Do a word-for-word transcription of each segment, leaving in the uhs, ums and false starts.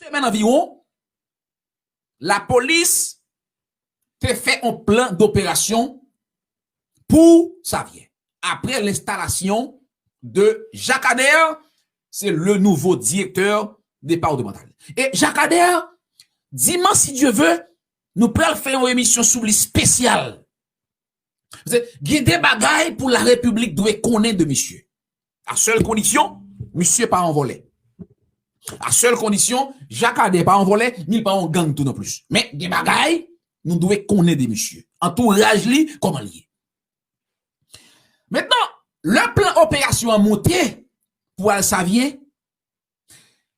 semèn anviwon, lapolis te fè yon plan doperasyon pou Savyen. Apre lenstalasyon de Jacques Ader, se le nouvo direktè depatmantal. E Jacques Ader, dimanch, si Dye ve, nou pral fè yon emisyon sou li espesyal. Paske gen de bagay pou la repiblik dwe konnen de misye. A sèl kondisyon, misye pa yon vòlè. A sèl kondisyon, Jacques Ader pa yon vòlè, ni l pa yon gang tou non plis. Men gen bagay nou dwe konnen de misye. Antouraj li, kòman l ye. Mentnan, lè plan operasyon an monte pou al Savyen,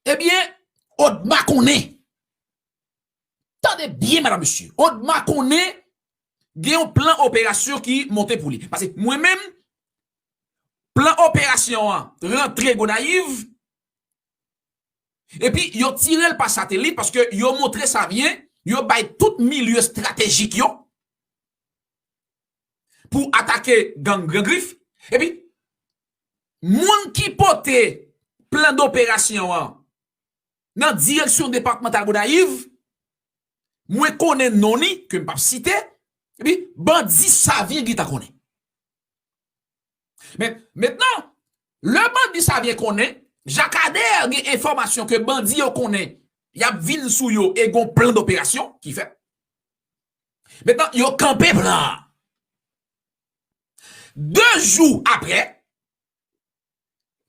ebyen, Odma konnen. Tande byen, medam, mesye. Odma konnen gen yon plan operasyon ki monte pou li. Paske mwen menm, plan operasyon an rantre Gonayiv, epi yo tire l pa satelit paske yo montre Savyen, yo bay tout milye estratejik yo pou atake gang Gran Grif. Epi, moun ki pote plan doperasyon an nan direksyon depatmantal Gonayiv, mwen konnen non li, ke m p ap site, epi bandi Savyen gentan konnen. Men, mentnan, lè bandi Savyen konnen, Jacques Ader gen enfòmasyon ke bandi yo konnen, y ap vin sou yo e gon plan doperasyon ki fèt. Mentnan, yo kanpe plan an. De jou apre,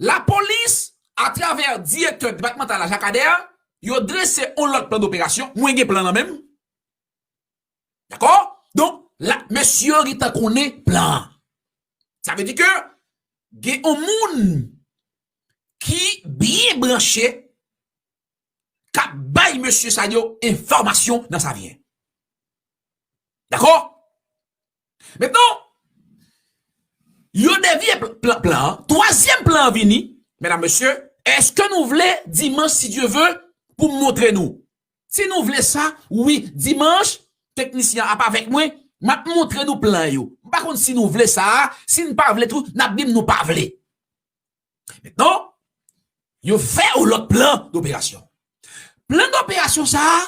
lapolis, atravè direktè depatmantal la, Jacques Ader, yo drese yon lòt plan doperasyon. Mwen gen plan nan men m. Dakò? Donk, la, mesye yo gentan konnen plan an. Sa vle di ke gen yon moun ki byen branche k ap bay mesye sa yo enfòmasyon nan Savyen. Dakò? Mentnan, yo devye pl-, plan, plan an. Twazyèm plan an vini, medam, mesye, èske nou vle dimanch, si Dye ve, pou m montre nou? Si nou vle sa, wi, dimanch, teknisyen an ap avèk mwen, m ap montre nou plan yo. M pa konn si nou vle sa a, si n pa vle tou, n ap di m nou pa vle. Mentnan, yo fè yon lòt plan doperasyon. Plan doperasyon sa a,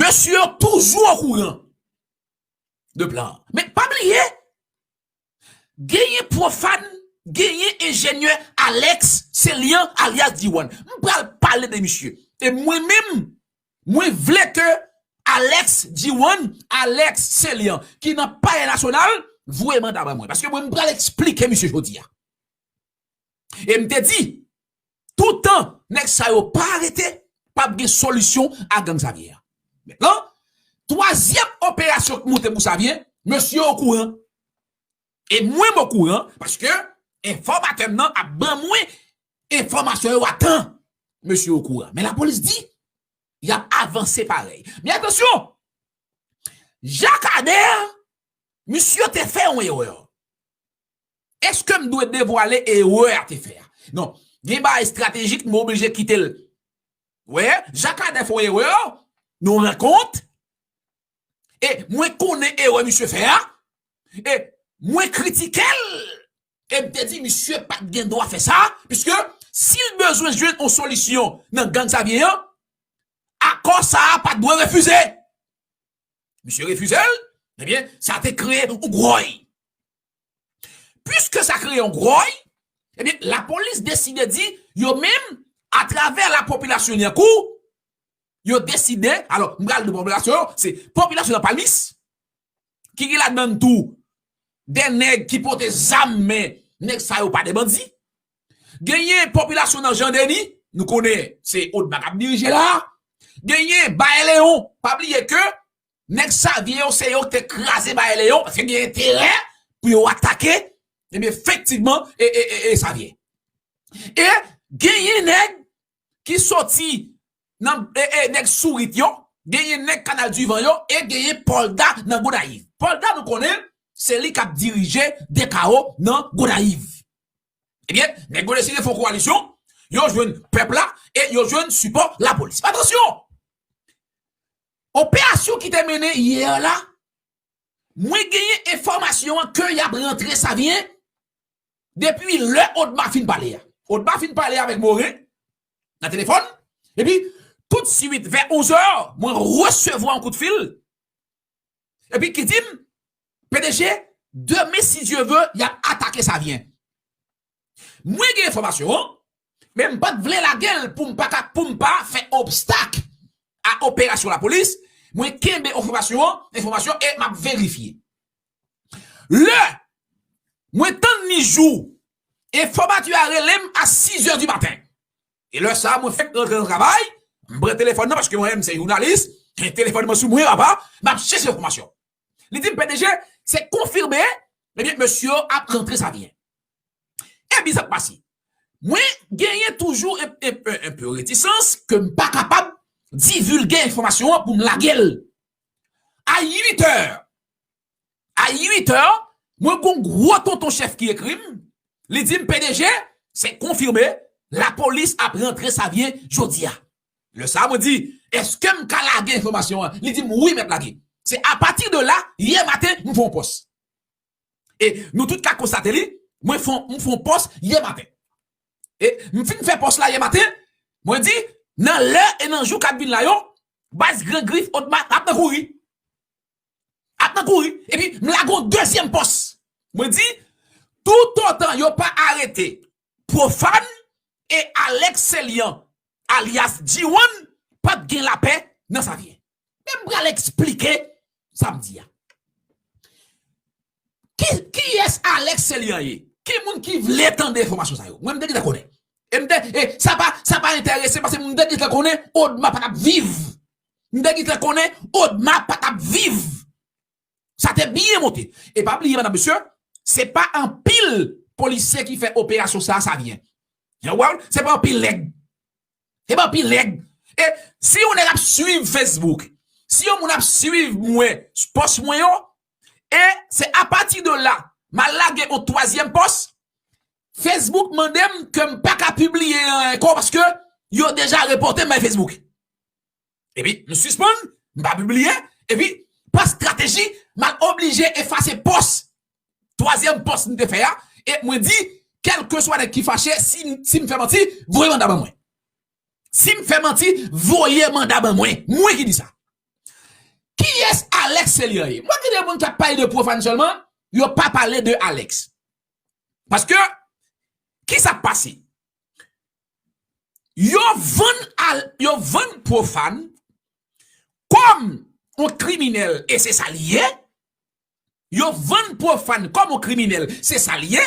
mesye yo toujou okouran de plan an. Men pa bliye, genyen pwofàn, genyen enjenyè Alex Celian alyas Diwan. M pral pale de misye. E mwen menm, mwen vle ke Alex Diwan, Alex Celian, ki nan Palè Nasyonal, voye manda ban mwen. Paske mwen, m pral eksplike misye jodi a. E m te di, toutan nèg sa yo pa arete, p ap gen solisyon a gang Savyen an. Mentnan, twazyèm operasyon k monte pou Savyen, mesye okouran. E mwen m okouran, paske enfòmatè m nan ap ban mwen enfòmasyon yo a tan. Mesye okouran. Men lapolis di, y ap avanse parèy. Men atansyon, Jacques Ader, misye te fè yon erè. Èske m dwe devwale erè a te fè a? Non. Gen bagay estratejik, mwen oblije kite l. Wè, Jacques Ader fè yon erè, nou rankont. E mwen konnen erè misye fè a. E mwen kritike l. E m te di misye pa t gen dwa fè sa, piske si l bezwen jwenn yon solisyon nan gang Savyen an, akò sa a pa t dwe refize. Misye refize l, ebyen, sa te kreye yon gwòy. Piske sa kreye yon gwòy, ebyen, lapolis deside di, yo menm, atravè lapopilasyon Lyankou, yo deside, alò, m pral di popilasyon yo, se popilasyon nan Palmis, ki gen ladan l tou de nèg ki pote zam, men nèg sa yo pa de bandi. Genyen popilasyon nan Jan Deni, nou konnen se Odma k ap dirije la. Genyen Bay Leyon, pa bliye ke nèg Savyen yo se yo ki te kraze Bay Leyon, paske gen enterè pou yo atake, ebyen, efektivman, e, e, e, e Savyen. E genyen nèg ki soti nan, e, e, nèg Sourit yo, genyen nèg Kanal Divan yo, e genyen Pòlda nan Gonayiv. Pòlda, nou konnen, se li k ap dirije Dekawo nan Gonayiv. Ebyen, nèg yo deside fè yon kowalisyon, yo jwenn pèp la, e yo jwenn sipò lapolis. Atansyon! Operasyon ki te mennen yè la, mwen genyen enfòmasyon an ke y ap rantre Savyen depi lè Odma fin pale a. Odma fin pale avèk Moren nan telefòn, Epi, toutswit, vè onzè, mwen resevwa yon kout fil. Epi ki di m, P D G, demen, si Dye ve, y ap atake Savyen. Mwen gen enfòmasyon an, men m pa t vle lage l pou m pa ka, pou m pa fè obstak a operasyon lapolis. Mwen kenbe enfòmasyon an, enfòmasyon e m ap verifye. Lè mwen tann ni jou, enfòmatè a rele m a sizè di maten. E lè sa a, mwen fèk rantre nan travay, m pran telefòn nan, paske mwen menm se jounalis, e telefòn mwen sou mwen, papa, m ap chèche enfòmasyon. Li di m, P D G, se konfime, ebyen, mesye yo ap rantre Savyen. Ebyen, sa k pase? Mwen genyen toujou en, en, en, en pe retisans ke m pa kapab divilge enfòmasyon an pou m lage l. A uit è, a uit è, mwen gon gwo tonton chèf ki ekri m, li di m, P D G, se konfime, lapolis ap rantre Savyen jodi a. Lè sa a, mwen di, èske m ka lage enfòmasyon an? Li di m, wi, mèt lage. Se apati de la, yè maten, m fè yon pòs. E nou tout ka konstate li, mwen fè, m fè yon pòs yè maten. E m fin fè pòs la yè maten, mwen di, nan lè e nan jou k ap vin la yo, baz Gran Grif Odma ap nan kouri. Ap nan kouri. Epi, m lage yon dezyèm pòs. Mwen di, toutotan yo pa arete Pwofàn e Alex Célian, alyas G one, p ap gen lapè nan Savyen. Men m pral eksplike sa m di a. Ki, kiyès Alex Célian ye? Ki moun ki vle tande enfòmasyon sa yo? Mwen, m te gentan konnen. E m te, e sa pa, sa pa enterese, paske m te gentan konnen Odma pa t ap viv. M te gentan konnen Odma pa t ap viv. Sa te byen monte. E pa bliye, medam, mesye, se pa anpil polisye ki fè operasyon sa a Savyen. Yon wè, se pa anpil nèg. Se pa anpil nèg. E si yon nèg ap swiv Facebook, si yon moun ap swiv mwen, pòs mwen yo, e se apati de la, m al lage yon twazyèm pòs, Facebook mande m ke m pa ka pibliye ankò paske yo deja repòte m bay Facebook. Epi, m sispann, m pa pibliye, epi, pa estrateji, m al oblije efase pòs, twazyèm pòs m te fè a, e mwen di, kèlkeswa nèg ki fache, si, si m fè manti, voye manda ban mwen. Si m fè manti, voye manda ban mwen. Mwen ki di sa. Kiyès Alex Célian ye? Mwen gen de moun k ap pale de Pwofàn sèlman, yo pa pale de Alex. Paske, ki sa k pase? Yo vann al, yo vann Pwofàn kòm yon kriminèl, e se sa li ye. Yo vann Pwofàn kòm yon kriminèl, se sa li ye.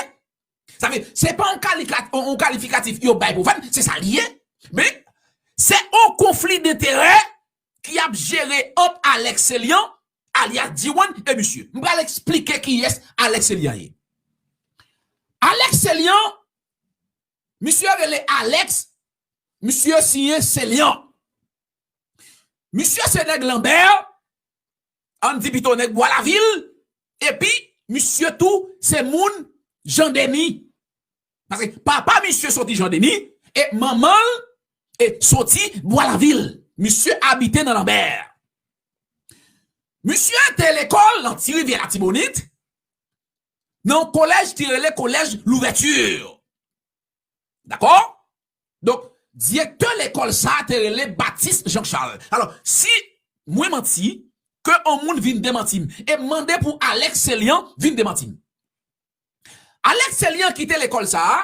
Sa vle, se pa yon kalika-, yon, yon kalifikatif yo bay Pwofàn, se sa li ye. Men, se yon konfli denterè ki ap jere ant Alex Célian, alyas G one, e misye. M pral eksplike kiyès Alex Célian ye. Alex Célian, misye rele Alex, misye siyen Célian. Misye se nèg Lanbè, ann di pito nèg Bwa Lavil, epi misye tou se moun Jan Deni. Paske papa misye soti Jan Deni, e manman l e soti Bwa Lavil. Misye abite nan Lanbè. Misye te lekòl nan Ti Rivyè Latibonit, nan yon kolèj ki rele Kolèj Louvèti. Dakò? Donk, direktè lekòl sa a te rele Batis Jean Charles. Alò, si mwen manti, ke yon moun vin demanti m, e m mande pou Alex Célian vin demanti m. Alex Célian kite lekòl sa a,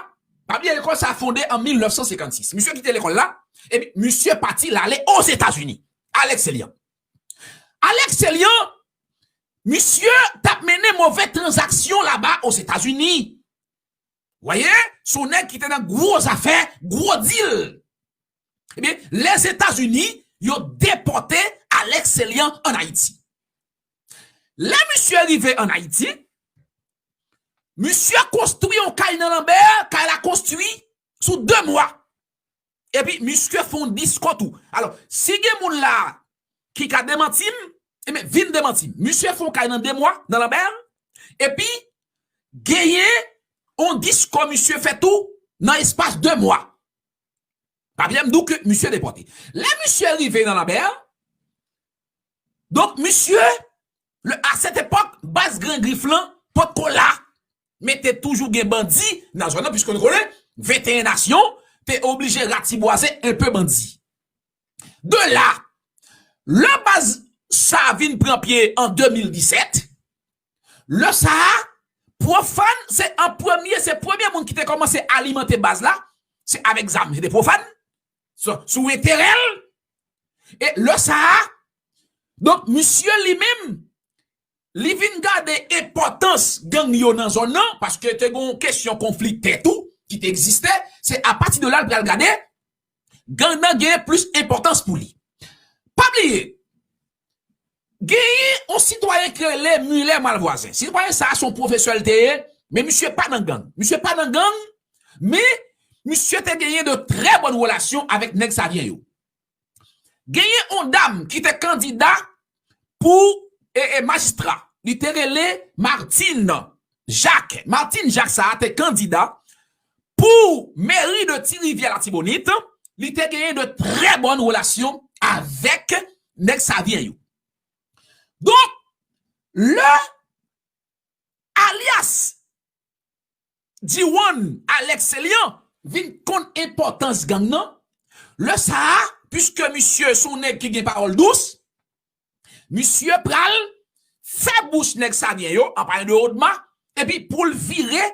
pa bliye lekòl sa a fonde an mil nèf san senkannsis. Misye kite lekòl la, epi misye pati l ale Ozetazini. Alex Célian. Alex Célian, misye t ap mennen move tranzaksyon laba Ozetazini. Voyez, se yon nèg ki te nan gwo zafè, gwo dil. Ebyen, Lèzetazini, yo depòte Alex Célian ann Ayiti. Lè misye rive ann Ayiti, misye konstwi yon kay nan Lanbè, kay la konstwi sou de mwa. Epi, misye fè yon diskou tou. Alò, si gen moun la ki ka demanti m, ebyen, vin demanti m. Misye fè yon kay nan de mwa, nan Lanbè, epi, genyen yon diskou misye fè tou nan espas de mwa. Pa bliye m di w ke misye depòte. Lè misye rive nan Lanbè, donk, misye, le, a sèt epòk, baz Gran Grif lan potko la. Men te toujou gen bandi nan zòn nan, piske nou konnen venteyen nasyon te oblije ratibwaze enpe bandi. De la, lè baz sa vin pran pye an de mil disèt, lè sa a, Profàn se an premye, se premye moun ki te kòmanse alimante baz la, se avèk zam, se te Profàn, sou, sou enterè l. E lè sa a, donk, misye li menm, li vin gade enpòtans gang yo nan zòn nan, paske te gen yon kesyon konfli tè tou ki te egziste, se apati de la l pral gade gang nan genyen plis enpòtans pou li. Pa bliye, genyen yon sitwayen ki rele Muller Malvoisin. Sitwayen sa a se yon pwofesè l te ye, men misye pa nan gang. Misye pa nan gang, men misye te genyen de trè bòn relasyon avèk nèg Savyen yo. Genyen yon dam ki te kandida pou e, e, majistra. Li te rele Martine Jacques. Martine Jacques sa a te kandida pou meri de Ti Rivyè Latibonit. Li te genyen de trè bòn relasyon avèk nèg Savyen yo. Donk, lè alyas Diwan Alex Célian vin konn enpòtans gang nan, lè sa a, piske misye se yon nèg ki gen pawòl dous, misye pral fè bouch nèg Savyen yo, an palan de Odma, epi pou l vire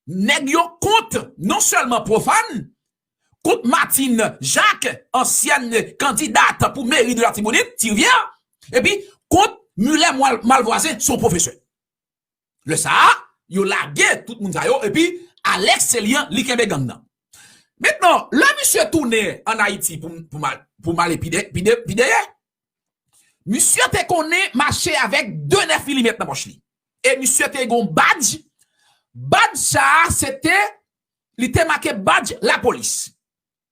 nèg yo kont non sèlman Profàn, kont Martine Jacques, ansyèn kandidat pou meri de Latibonit, Ti Rivyè, epi kont Muller Mal-, Malvoisin, se yon pwofesè. Lè sa a, yo lage tout moun sa yo, epi Alex Célian, li kenbe gang nan. Mentnan, lè misye tounen ann Ayiti pou, pou mal, pou mal pi dè-, pi dè-, pi dèyè, misye te konnen mache avèk de nèf milimèt nan pòch li. E misye te gen yon badj. Badj sa a, se te, li te make badj lapolis.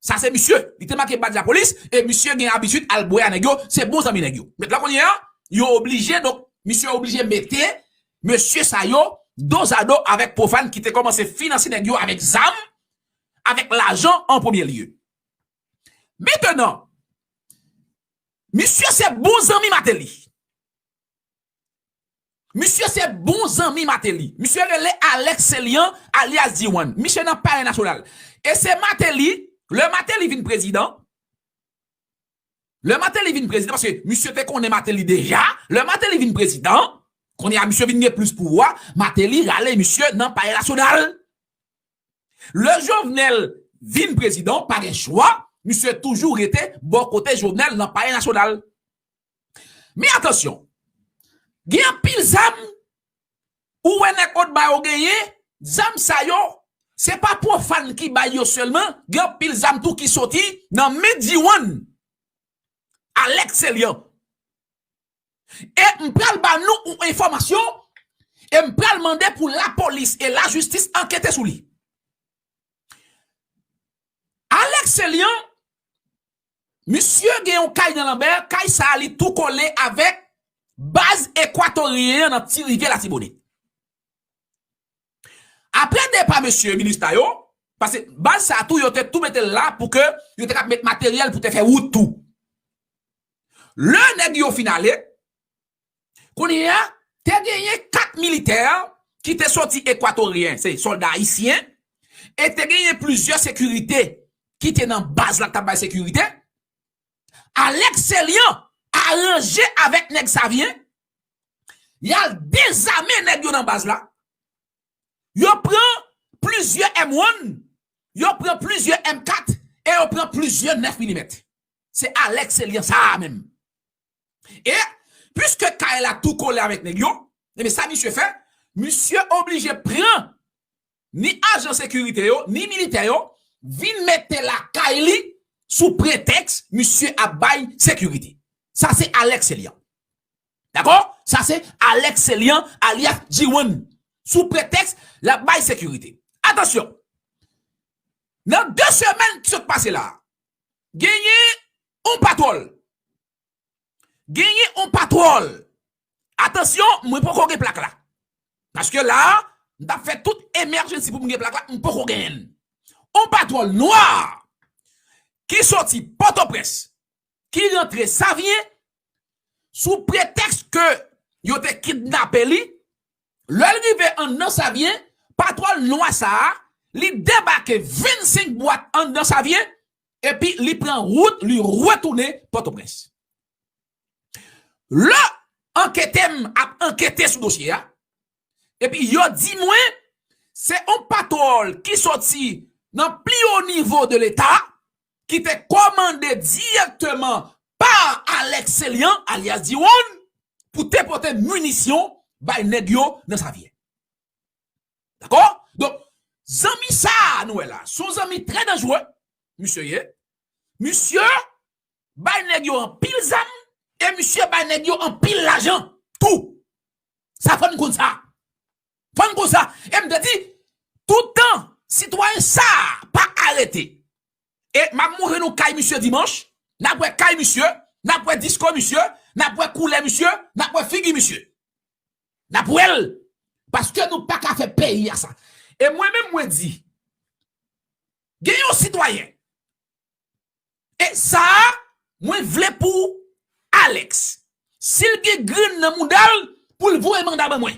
Sa se misye. Li te make badj lapolis, e misye gen abitid al bwè a nèg yo, se bon zanmi nèg yo. Mentnan kounye a, yo oblije, donk, misye oblije mete mesye sa yo dozado avèk Profàn ki te kòmanse finanse nèg yo avèk zam, avèk lajan an premye lye. Mentnan, misye se bon zanmi Martelly. Misye se bon zanmi Martelly. Misye rele Alex Célian, alyas Diwan. Misye nan Palè Nasyonal. E se Martelly, lè Martelly vin prezidan, lè Martelly vin prezidan, paske misye te konnen Martelly deja, lè Martelly vin prezidan, kounye a misye vin gen plis pouvwa, Martelly rale misye nan Palè Nasyonal. Lè Jovenel vin prezidan, pa gen chwa, misye toujou rete bò kote Jovenel nan Palè Nasyonal. Men atansyon, gen anpil zam ou wè nèg Odma yo genyen, zam sa yo, se pa Profàn ki bay yo sèlman, gen anpil zam tou ki soti nan men Diwan, Alex Célian. E m pral ba nou yon enfòmasyon, e m pral mande pou lapolis e lajistis ankete sou li. Alex Célian, misye gen yon kay nan Lanbè, kay sa a li tou kole avèk baz ekwatoryen an nan Ti Rivyè Latibonit. Apre depa mesye minis la yo, paske baz sa a tou yo te tou mete l la pou ke yo te kab met materyèl pou te fè wout tou. Lè nèg yo fin ale, kounye a, te genyen kat militè ki te soti ekwatoryen, se sòlda ayisyen, e te genyen plizyè sekirite ki te nan baz la k t ap bay sekirite. Alex Célian aranje avèk nèg Savyen, y al dezame nèg yo nan baz la. Yo pran plizyè M one, yo pran plizyè M kat, e yo pran plizyè nèf milimèt. Se Alex Célian sa a menm. E, piske kay la tou kole avèk nèg yo, ebyen sa misye fè, misye oblije pran ni ajan sekirite yo, ni militè yo, vin mete lakay li sou pretèks misye ap bay sekirite. Sa se Alex Célian. Dakò? Sa se Alex Célian, alyas G one. Sou pretèks l ap bay sekirite. Atansyon! Nan de semèn ki sot pase la, genyen yon patwòl. Genyen yon patwòl. Atansyon, mwen poko gen plak la. Paske la, m t ap fè tout emèjensi pou m gen plak la, m poko genyen l. Yon patwòl nwa ki soti Pòtoprens, ki rantre Savyen, sou pretèks ke yo te kidnape li, lè l rive anndan Savyen, patwòl nwa sa a, li debake vennsenk bwat anndan Savyen, epi li pran wout, li retounen Pòtoprens. Lè ankete m ap ankete sou dosye a, epi yo di mwen se yon patwòl ki soti nan pli wo nivo de Leta ki te kòmande dirèkteman pa Alex Célian, alyas Diwonn, pou te pote minisyon bay nèg yo nan Savyen. Dakò? Donk, zanmi sa a nou wè la, se yon zanmi trè danjere, misye ye. Misye bay nèg yo anpil zam, e misye bay nèg yo anpil lajan tou. Sa fò n konn sa. Fò n konn sa. E m te di, toutan sitwayen sa a pa arete, e m ap montre nou kay misye dimanch, n ap wè kay misye, n ap wè disko misye, n ap wè koulè misye, n ap wè figi misye. N ap wè l. Paske nou pa ka fè peyi a sa. E mwen menm mwen di, gen yon sitwayen, e sa a, mwen vle pou Alex, si l gen grenn nan mouda l, pou l voye manda ban mwen.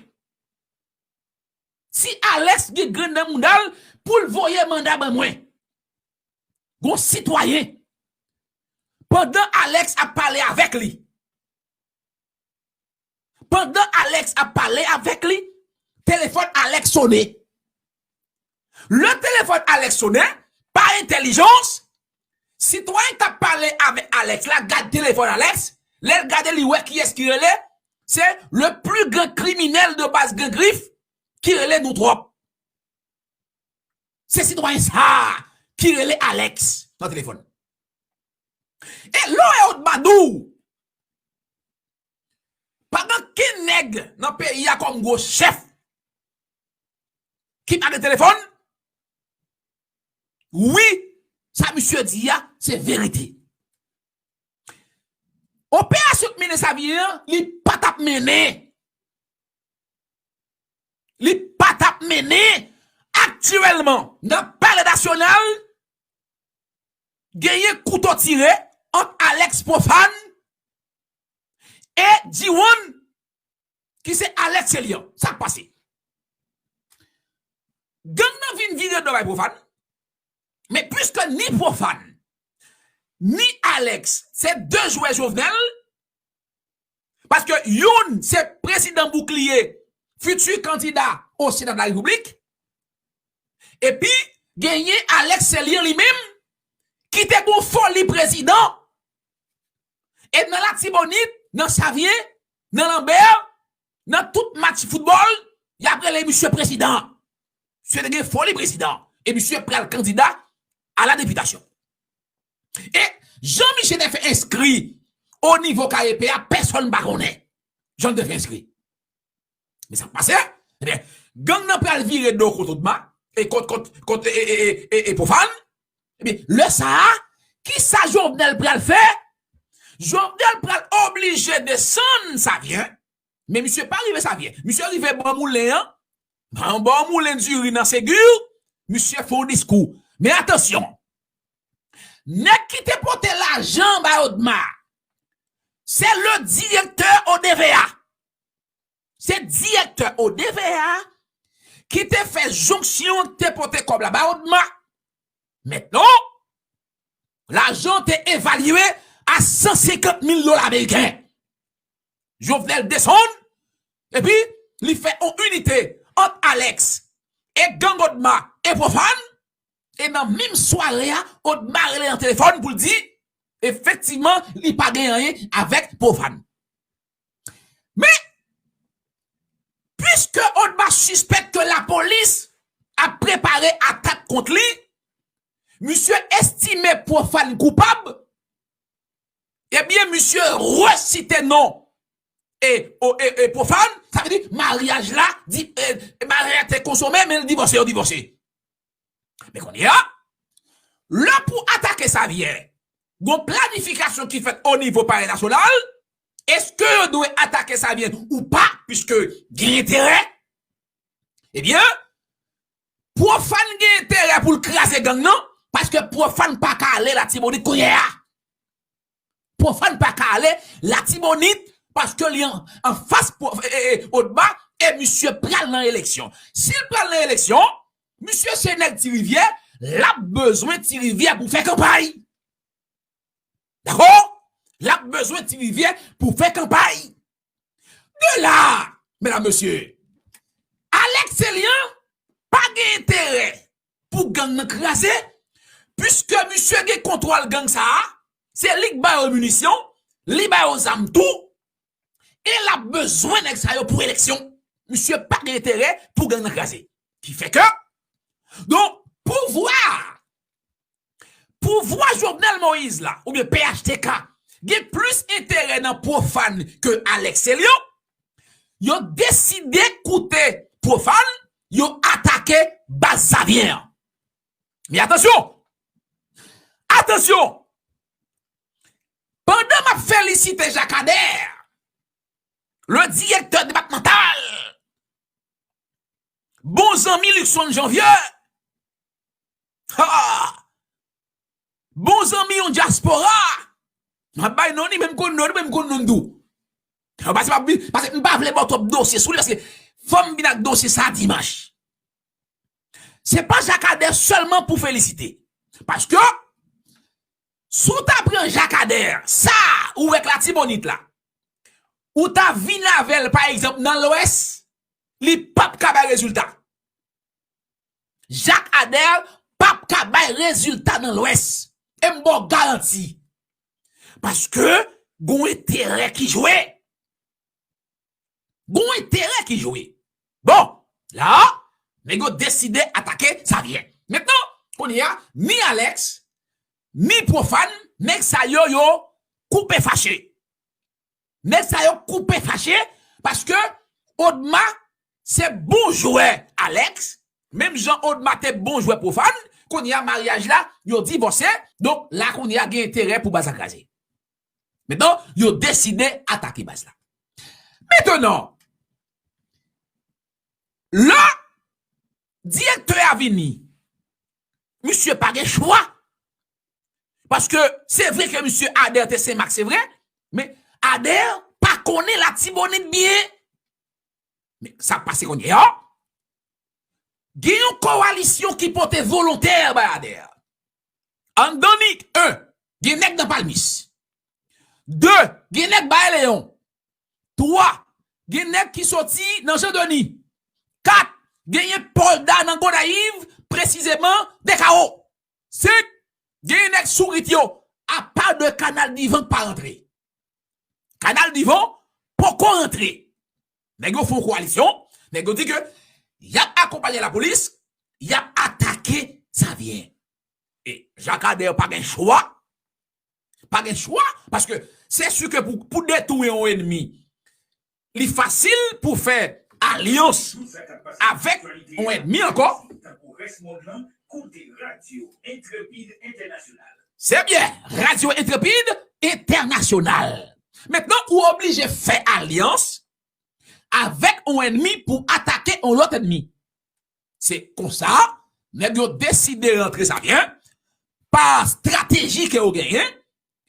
Si Alex gen grenn nan mouda l, pou l voye manda ban mwen. Gon sitwayen, pandan Alex ap pale avèk li, pandan Alex ap pale avèk li, telefòn Alex sonnen. Lè telefòn Alex sonnen, pa entèlijans, sitwayen k t ap pale avèk Alex la gad telefòn Alex, lè l gade li wè kiyès ki rele, se le plus grand criminel de baz Gran Grif ki rele nou twòp. Se sitwayen sa a ki rele Alex nan telefòn. E lè w wè Odma di w, pa gen kenn nèg nan peyi a kòm gwo chèf ki pa gen telefòn. Wi, sa misye di a, se verite. Operasyon k mennen Savyen an, li pa t ap mennen. Li pa t ap mennen. Aktyèlman, nan Palè Nasyonal, genyen kouto tire ant Alex Profane e Diwonn, ki se Alex Célian. Sa k pase? Gang nan vin vire do bay Profane, men piske ni Profane, ni Alex, se de jwè Jovenel, paske youn se prezidan boukliye, fiti kandida o Sena de la Repiblik, epi genyen Alex Célian li menm, ki te gon foli prezidan. E nan Latibonit, nan Savyen, nan Lanbè, nan tout match foutbòl, y ap rele misye prezidan. Misye te gen foli prezidan. E misye pral kandida a la depitasyon. E jan misye te fè enskri o nivo K E P a, pèsonn pa konnen jan l te fè enskri. Men sa k pase, ebyen, gang nan pral vire do kont Odma, e kont, kont, kont, e, e, e, e, e Profane. Ebyen, lè sa a, kisa Jovenel pral fè? Jovenel pral oblije desann Savyen, men misye pa rive Savyen. Misye rive bò moulen an, nan bò moulen diri nan Segur, misye fè yon diskou. Men atansyon, nèg ki te pote lajan bay Odma, se le direktè O D V A. Se direktè O D V A ki te fè jonksyon, te pote kòb la bay Odma. Mentnan, lajan te evalye a san senkant mil dola ameriken. Jovenel desann, epi li fè yon inite ant Alex e gang Odma e Profane. E nan menm sware a, Odma rele nan telefòn pou l di, efektivman, li pa gen anyen avèk Profane. Men, piske Odma sispèk ke lapolis ap prepare atak kont li, misye estime Profane koupab, ebyen, misye resite non e, o, e, e Profane, sa vle di maryaj la, di, e, maryaj la te konsome, men l divòse, yo divòse. Men kounye a, lè pou atake Savyen, gon planifikasyon ki fèt o nivo Palè Nasyonal, èske yo dwe atake Savyen ou pa, piske gen enterè? Ebyen, Profane gen enterè pou l kraze gang nan, paske Profane pa ka ale Latibonit kounye a. Profane pa ka ale Latibonit paske li an, anfas Pro-, e, e, e, Odma, e misye pral nan eleksyon. Si l pral nan eleksyon, misye se nèg Ti Rivyè, l ap bezwen Ti Rivyè pou fè kanpay. Dakò? L ap bezwen Ti Rivyè pou fè kanpay. De la, medam, mesye, Alex Elian pa gen enterè pou gang nan kraze, piske misye gen kontwòl gang sa a, se li k ba yo minisyon, li ba yo zam tou, e l ap bezwen nèg sa yo pou eleksyon. Misye pa gen enterè pou gang nan kraze. Ki fè ke, donk, pouvwa, pouvwa Jovenel Moïse la, oubyen P H T K, gen plis enterè nan Profane ke Alex Elian, yo deside koute Profane, yo atake baz Savyen an. Men atansyon! Atansyon! Pandan m ap felisite Jacques Ader, le directeur départemental, bon zanmi Luckson Janvier, ha! Bon zanmi yon dyaspora, m ap bay non li, men m konn non li, men m konn non l tou. Paske m ap vin, paske m pa vle ba w twòp dosye sou li, paske fò m vin ak dosye sa dimanch. Se pa Jacques Ader sèlman pou felisite. Paske, si w ta pran Jacques Ader, sa ou wè k Latibonit la, ou ta vin avè l, pa egzanp, nan Lwès, li p ap ka bay rezilta. Jacques Ader p ap ka bay rezilta nan Lwès. E m ba w garanti. Paske, gon enterè ki jwe. Gon enterè ki jwe. Bon, la, nèg yo deside atake Savyen. Mentnan, kounye a, ni Alex, ni Profane, nèg sa yo, yo koupe fache. Nèg sa yo koupe fache, paske Odma se bon jwè Alex, menm jan Odma te bon jwè Profane, kounye a maryaj la, yo divòse, donk la kounye a gen enterè pou baz la kraze. Mentnan, yo deside atake baz la. Mentnan, lè direktè a vini, misye pa gen chwa. Paske se vre ke misye Ader te Senmak, se vre, men Ader pa konnen Latibonit byen. Men sa k pase kounye a, gen yon kowalisyon ki pote volontè bay Ader. Anndan ni, en, gen nèg nan Palmis. De, gen nèg Bay Leyon. Twa, gen nèg ki soti nan Jan Deni. Kat, genyen Pòlda nan Gonayiv, presizeman Dekawo. Senk, genyen nèg Sourit yo, apa de Kanal Divan k pa rantre. Kanal Divan poko rantre. Nèg yo fè yon kowalisyon, nèg yo di ke y ap akonpanye lapolis, y ap atake Savyen. E Jacques Ader pa gen chwa, pa gen chwa, paske se si ke pou, pou detwi yon enmi, li fasil pou fè alyans avèk yon enmi ankò. Se byen, Radyo Entrepid Entènasyonal. Mentnan, ou oblije fè alyans avèk yon enmi pou atake yon lòt enmi. Se konsa, nèg yo deside rantre Savyen, pa estrateji ke yo genyen,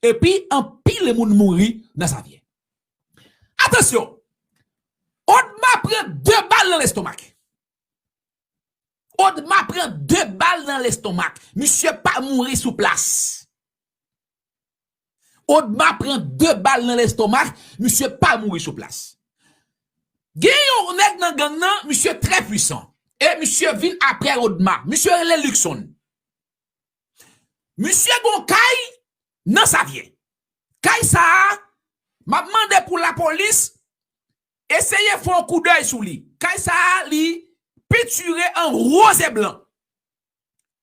epi anpil moun mouri nan Savyen. Atansyon, Odma pran de bal nan lestomak. Odma pran de bal nan lestomak. Misye pa mouri sou plas. Odma pran de bal nan lestomak, misye pa mouri sou plas. Gen yon nèg nan gang nan, misye trè pwisan. E misye vin aprè Odma. Misye rele Luckson. Misye gon kay nan Savyen. Kay sa a, m ap mande pou lapolis eseye fè yon koudèy sou li. Kay sa a, li pentire an woz e blan.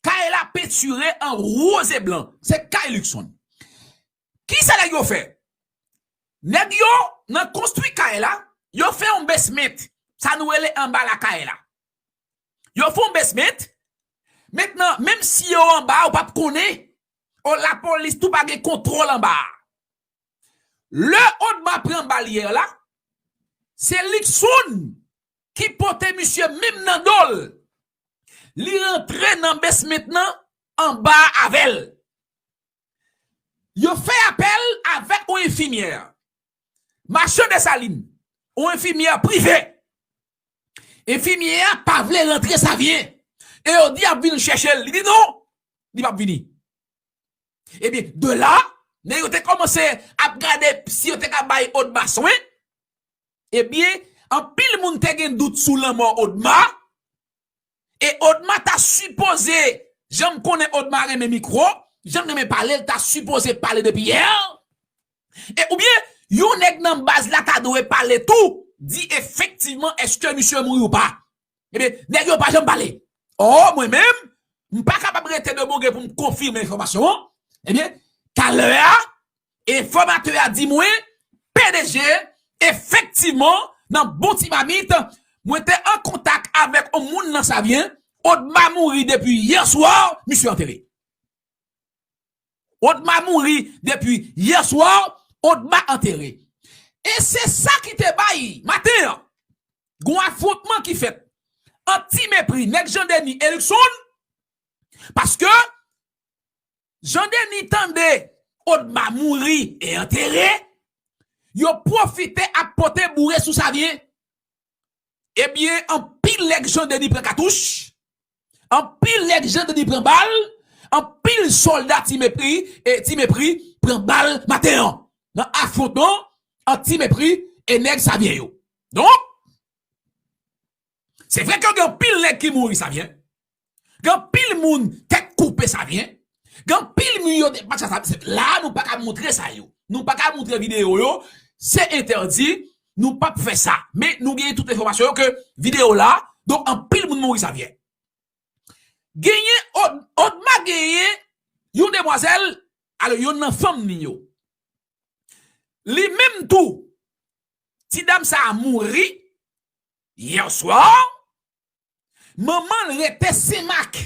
Kay la pentire an woz e blan. Se kay Luckson. Kisa nèg yo fè? Nèg yo, nan konstwi kay la, yo fè yon basement. Sa nou rele anba lakay la. Yo fè yon basement. Mentnan, menm si yo anba, ou p ap konnen. O, lapolis tou pa gen kontwòl anba a. Lè Odma pran bal yè la, se Luckson ki pote misye menm nan do l. Li rantre nan basement nan anba avè l. Yo fè apèl avèk yon enfimyè. Machan Desalin, yon enfimyè prive. Enfimyè a pa vle rantre Savyen. E yo di y ap vin chèche l. Li di non, li p ap vini. Ebyen, de la, Nèg yo te kòmanse ap gade si yo te ka bay Odma swen. Ebyen, anpil moun te gen dout sou lanmò Odma. E Odma ta sipoze, jan m konnen Odma renmen mikwo, jan l renmen pale, l ta sipoze pale depi yè. E oubyen, yon nèg nan baz la ta dwe pale tou, di efektivman èske misye mouri ou pa. Ebyen, nèg yo pa janm pale. Ò, mwen menm, m pa kapab rete de bon gre pou m konfime enfòmasyon an. Ebyen, talè a, enfòmatè a di mwen, P D G, efektivman, nan bon ti mamit, mwen te an kontak avèk yon moun nan Savyen, Odma mouri depi yè swa, misye antere. Odma mouri depi yè swa, Odma antere. E se sa ki te bay maten an. Gon afwontman ki fèt ant Ti Mepri, nèg Jan Deni e Luckson, paske Jan Deni tande Odma mouri e antere, yo pwofite ap pote boure sou Savyen. Ebyen, anpil nèg Jan Deni pran katouch, anpil nèg Jan Deni pran bal, anpil sòlda Ti Mepri, e Ti Mepri pran bal maten an, nan afwontman ant Ti Mepri e nèg Savyen yo. Donk, se vre ke gen anpil nèg ki mouri Savyen. Gen anpil moun tèt koupe Savyen. Gen anpil moun yo depatcha Savyen. Se la nou pa ka montre sa yo. Nou pa ka montre videyo yo. Se entèdi. Nou p ap fè sa. Men nou genyen tout enfòmasyon yo ke videyo la. Donk anpil moun mouri Savyen. Genyen Od-, Odma genyen yon demwazèl, alò yon nan fanm li yo. Li menm tou, ti dam sa a mouri yè swa. Manman l rete Senmak.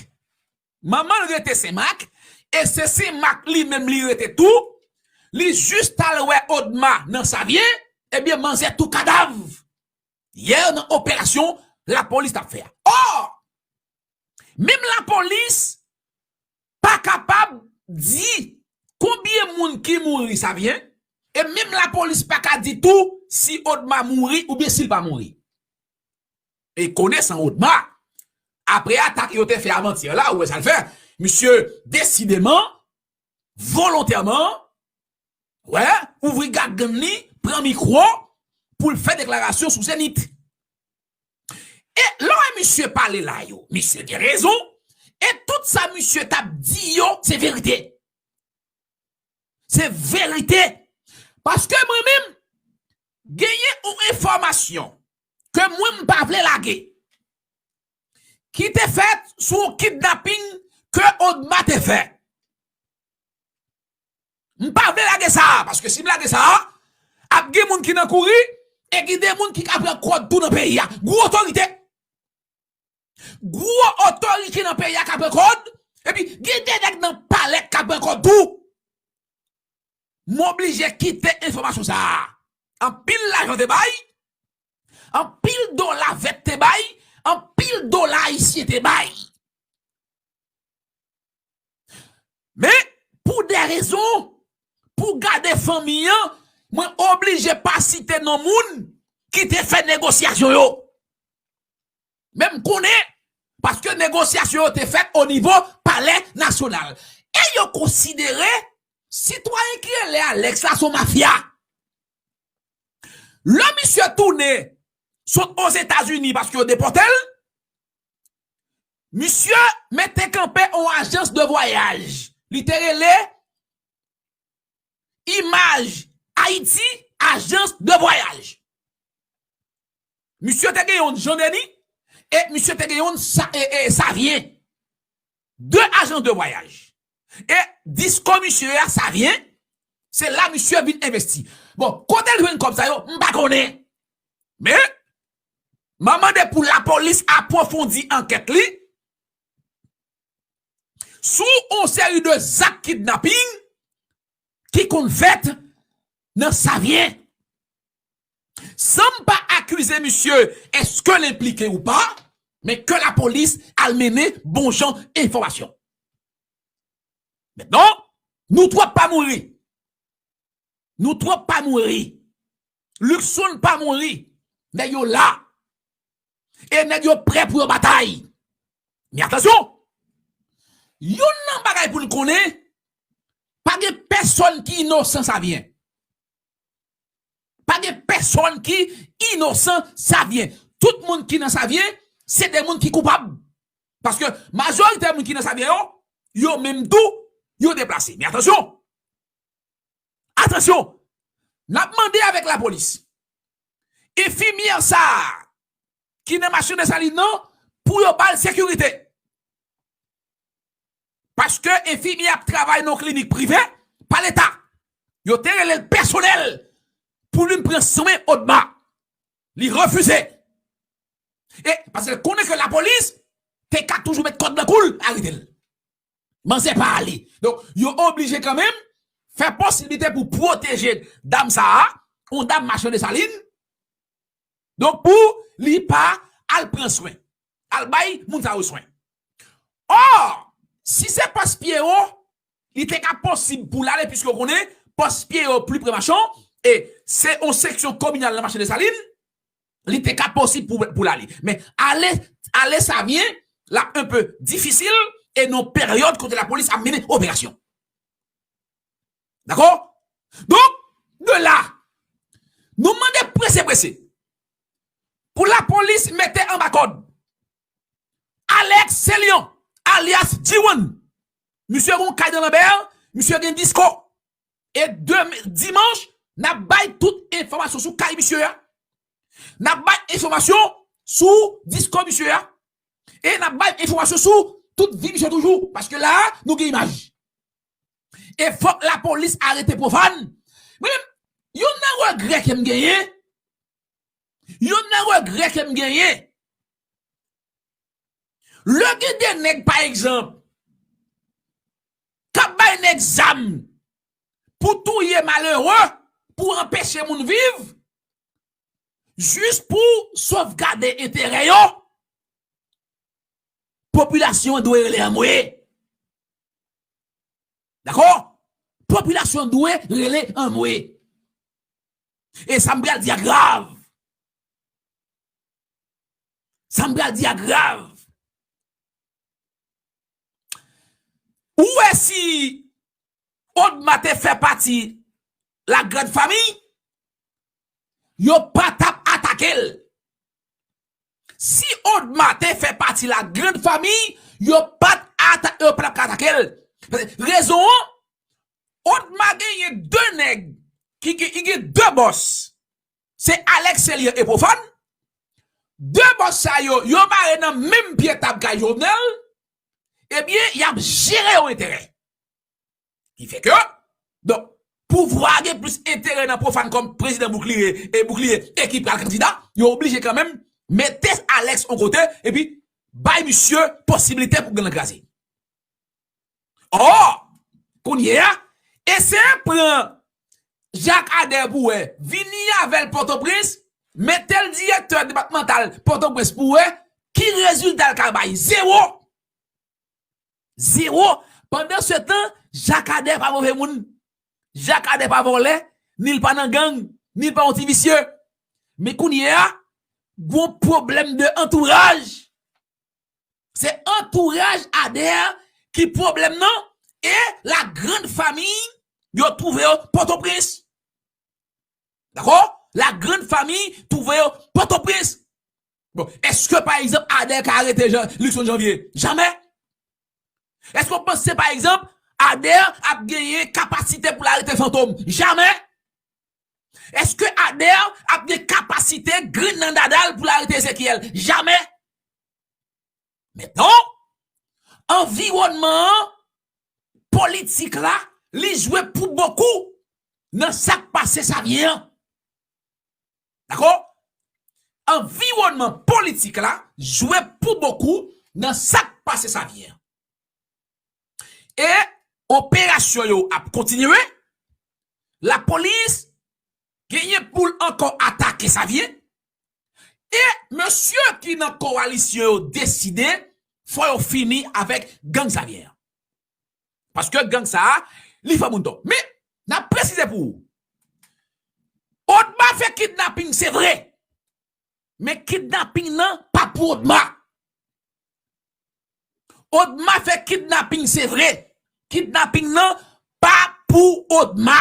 Manman l rete Senmak, e se Senmak li menm li rete tou. Li jis t al wè Odma nan Savyen, ebyen manzè tou kadav. Yè nan operasyon lapolis t ap fè a. Ò! Menm lapolis pa kapab di konbyen moun ki mouri Savyen, e menm lapolis pa ka di tou si Odma mouri oubyen si l pa mouri. E konesan Odma, apre atak yo te fè avantyè la, ou wè sa l fè, misye desideman, volontèman, wè, ouvri gagann li, pran mikwo pou l fè deklarasyon sou Zenith. E lè w wè misye pale la yo, misye gen rezon, e tout sa misye t ap di yo, se verite. Se verite. Paske mwen menm, genyen yon enfòmasyon ke mwen m pa vle lage, ki te fèt sou yon kidnaping ke Odma te fè. M pa vle lage sa a, paske si m lage sa a, ap gen moun ki nan kouri, e gen de moun ki ka pran kòd tou nan peyi a. Gwo otorite. Gwo otorite nan peyi a ka pran kòd, epi gen de nèg nan palè k ka pran kòd tou. M oblije kite enfòmasyon sa a. Anpil lajan te bay, anpil dola vèt te bay, anpil dola ayisyen te bay. Men, pou de rezon, pou gade fanmi an, mwen oblije pa site non moun ki te fè negosyasyon yo. Men m konnen, paske negosyasyon yo te fèt o nivo Palè Nasyonal. E yo konsidere sitwayen ki rele Alex la se yon mafya. Lè misye tounen sot Ozetazini paske yo depòte l, misye mete kanpe yon ajans de vwayaj. Li te rele Imaj Ayiti, ajans de vwayaj. Misye te gen yon Jan Deni e misye te gen yon Sa-, e, e, Savyen. De ajans de vwayaj. E disko misye a Savyen, se la misye vin envesti. Bon, kote l jwenn kòb sa yo, m pa konnen. Men, m a mande pou lapolis apwofondi ankèt li sou yon seri de zak kidnaping ki konn fèt nan Savyen. San m pa akize misye èske l enplike ou pa, men ke lapolis al mennen bon jan enfòmasyon. Mentnan, nou twòp pa mouri. Nou twòp pa mouri. Luckson pa mouri. Nèg yo la. E nèg yo prè pou yo batay. Men atansyon! Youn nan bagay pou n konnen, Pa gen pèsonn ki inosan Savyen. Pa gen pèsonn ki inosan Savyen. Tout moun ki nan Savyen, se de moun ki koupab. Paske majorite moun ki nan Savyen yo, yo menm tou, yo deplase. Men atansyon! Atansyon! N ap mande avèk lapolis. Enfimyè sa a ki nan machin Desalin nan, pou yo ba l sekirite. Paske enfimyè ap travay nan yon klinik prive pa Leta. Yo te rele l pèsonèl pou l vin pran swen Odma. Li refize. E paske l konnen ke lapolis te ka toujou met kòd nan kou l, arete l. Manzè pa ale. Donk, yo oblije kanmenm fè posiblite pou pwoteje dam sa a, yon dam machann Desalin. Donk, pou li pa al pran swen, al bay moun sa yo swen. Ò, si se pòs Pyero, li te ka posib pou l ale, piske w konnen pòs Pyero pli pre Machan, e se yon seksyon kominal nan machann Desalin, li te ka posib pou, pou l ale. Men ale, ale Savyen, l ap enpe difisil, e nan peryòd kote lapolis ap mennen operasyon. Dakò? Donk, de la, nou mande prese prese pou lapolis mete anba kòd Alex Celion, alyas G one. Misye gen yon kay nan Lanbè, misye gen disko. E demen, dimanch, n ap bay tout enfòmasyon sou kay misye a. N ap bay enfòmasyon sou disko misye a. E n ap bay enfòmasyon sou tout vi misye toujou. Paske la a, nou gen imaj. E fòk lapolis arete Pwofàn. Mwen menm, youn nan regrè ke m genyen, youn nan regrè ke m genyen, lè gen de nèg, pa egzanp, k ap bay nèg zam pou touye malere, pou anpeche moun viv, jis pou sovgade enterè yo, popilasyon an dwe rele anmwe. Dakò? Popilasyon an dwe rele anmwe. E sa m pral di a grav. Sa m pral di a grav. Ou wè si Odma te fè pati la grande famille, yo pa t ap atake l. Si Odma te fè pati la grande famille, yo pa t ata-, yo pa t ap ka atake l. Rezon an, Odma genyen de nèg ki, ki, ki gen de bòs. Se Alex Celion e Pwofàn. De bòs sa yo, yo mare nan menm pye tab kay Jovenel. Ebyen, y ap jere yon enterè. Ki fè ke, donk, pouvwa a gen plis enterè nan Pwofàn kòm prezidan Bouclier e Bouclier e ki pral kandida, yo oblije kanmenm mete Alex yon kote epi bay misye posiblite pou gang lan kraze. Ò, kounye a, eseye pran Jacques Ader pou wè, vini avè l Pòtoprens, mete l direktè depatmantal Pòtoprens pou wè ki rezilta l ka bay. Zewo! Zewo! Pandansetan, Jacques Ader pa move moun. Jacques Ader pa vòlè, ni l pa nan gang, ni l pa yon ti visye. Men kounye a, gon pwoblèm de antouraj. Se antouraj Ader ki pwoblèm nan e la grande famille yo twouve yo Pòtoprens. Dakò? La grande famille twouve yo Pòtoprens. Bon, èske, pa egzanp, Ader ka arete Jean, Luckson Janvier? Jamè. Èske w panse, pa egzanp, Ader ap genyen kapasite pou l arete Fantom? Jamè. Èske Ader ap gen kapasite grenn nan dada l pou l arete Ezekiel? Jamè. Mentnan, anviwònman an, politik la, li jwe pou bokou nan sa k pase Savyen an. Dakò? Anviwònman politik la jwe pou bokou nan sa k pase Savyen an. E operasyon yo ap kontinye. Lapolis genyen pou l ankò atake Savyen. E mesye ki nan kowalisyon yo deside, fò yo fini avèk gang Savyen an. Paske gang sa a, li fè moun tò. Men, n ap presize pou ou. Odma fè kidnaping, se vre. Men kidnaping nan pa pou Odma. Odma fè kidnaping, se vre. Kidnaping nan pa pou Odma.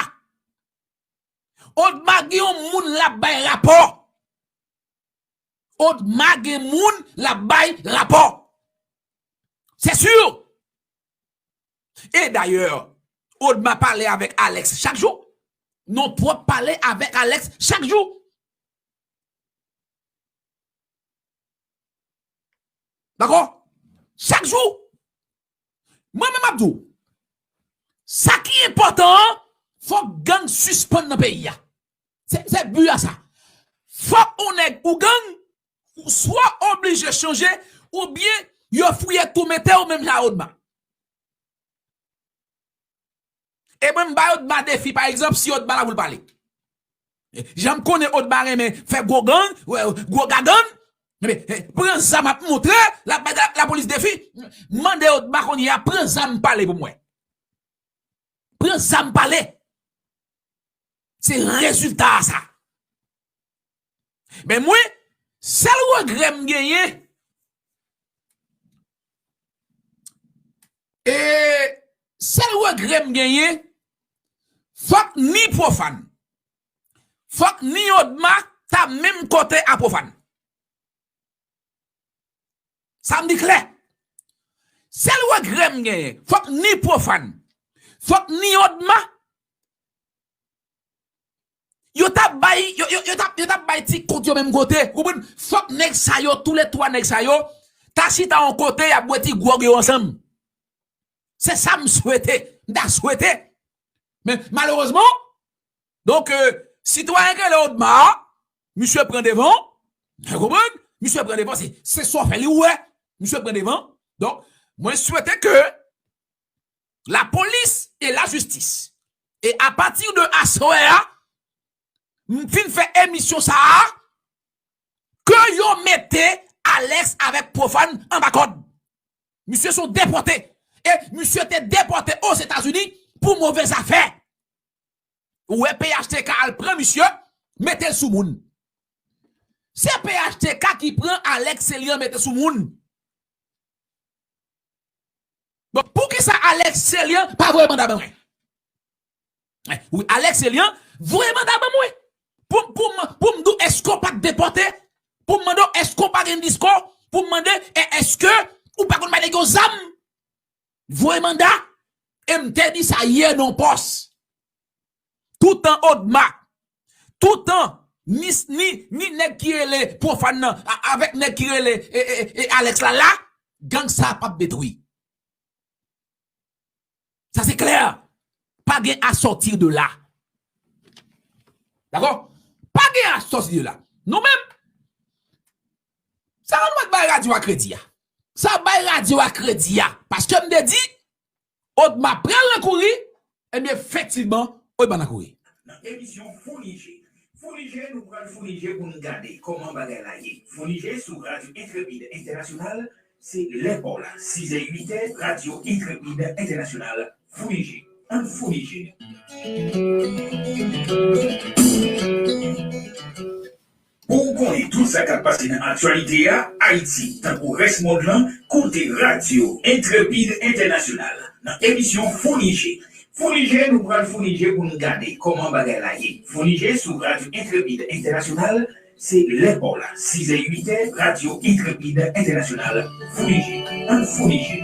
Odma gen yon moun l ap bay rapò. Odma gen moun l ap bay rapò. Se si. E dayè, Odma pale avèk Alex chak jou. Non pwòp pale avèk Alex chak jou. Dakò? Chak jou. Mwen menm ap di w, sa ki enpòtan an, fòk gang sispann nan peyi a. Se, se bi a sa. Fòk yon nèg ou gang, ou swa oblije chanje, oubyen yo fouye tou mete w menm jan a Odma. E mwen m bay Odma defi, pa egzanp, si Odma la pou l pale. Jan m konnen Odma renmen fè gwo gang, gwo gagann, pran zam ap montre, l ap bay lapolis defi. Mande Odma kounye a, pran zam pale pou mwen. Pran zam pale. Se rezilta a sa. Men mwen, sèl regrè m genyen, e sèl regrè m genyen, fòk ni Pwofàn, fòk ni Odma ta menm kote a Pwofàn. Sa m di klè. Sèl regrè m genyen, fòk ni Pwofàn, fòk ni Odma, yo t ap bay, yo, yo, yo t ap, yo t ap bay ti kont yo menm kote. Ou konprann? Fòk nèg sa yo, toulètwa nèg sa yo, ta chita yon kote, y ap bwè ti gwòg yo ansanm. Se sa m swete. M ta swete. Men, malerezman, donk, euh, sitwayen k rele Odma a, misye pran devan, w konprann? Misye pran devan, se, se sa w fè li, ou wè. Misye pran devan. Donk, mwen swete ke lapolis e lajistis, e apati de aswè a, m fin fè emisyon sa a, ke yo mete Alex avèk Pwofàn anba kòd. Misye se yon depòte. E misye te depòte Ozetazini pou move zafè. Ou wè P H T K al pran misye, mete l sou moun. Se P H T K ki pran Alex Célian mete sou moun. Bon, poukisa Alex Célian pa voye manda ban mwen? Wi, Alex Célian, voye manda ban mwen. Pou, pou, m- pou m di w, èske w pa t depòte? Pou m mande w, èske w pa gen disko? Pou m mande, e- èske ou pa konn bay nèg yo zam? Voye manda. E m te di sa yè nan pòs. Toutan Odma, toutan ni, ni, ni nèg ki rele Pwofàn nan, a- avèk nèg ki rele e, e, e Alex la la, gang sa p ap detwi. Sa se klè. Pa gen à sortir de là. Dakò? Pa gen à sortir de là. Nou menm, sa nou mèt bay radyo a kredi a. Sa bay radyo a kredi a. Paske m te di, Odma pral nan kouri, ebyen, efektivman, Odma nan kouri. Nan emisyon Founi Je. Founi Je, nou pral founi je pou n gade kòman bagay la ye. Founi Je sou Radyo Entrepid Entènasyonal, se lè pa w la. Sizè, uitè, Radyo Entrepid Entènasyonal, Founi Je. Ann founi je nou. Pou w konnen tout sa k ap pase nan aktyalite a, Ayiti, tankou rès mond lan, koute Radyo Entrepid Entènasyonal nan emisyon Founi Je. Founi Je, nou pral founi je pou n gade kòman bagay la ye. Founi Je sou Radyo Entrepid Entènasyonal, se lè pa w la, sizè, uitè, Radyo Entrepid Entènasyonal, Founi Je. Ann founi je.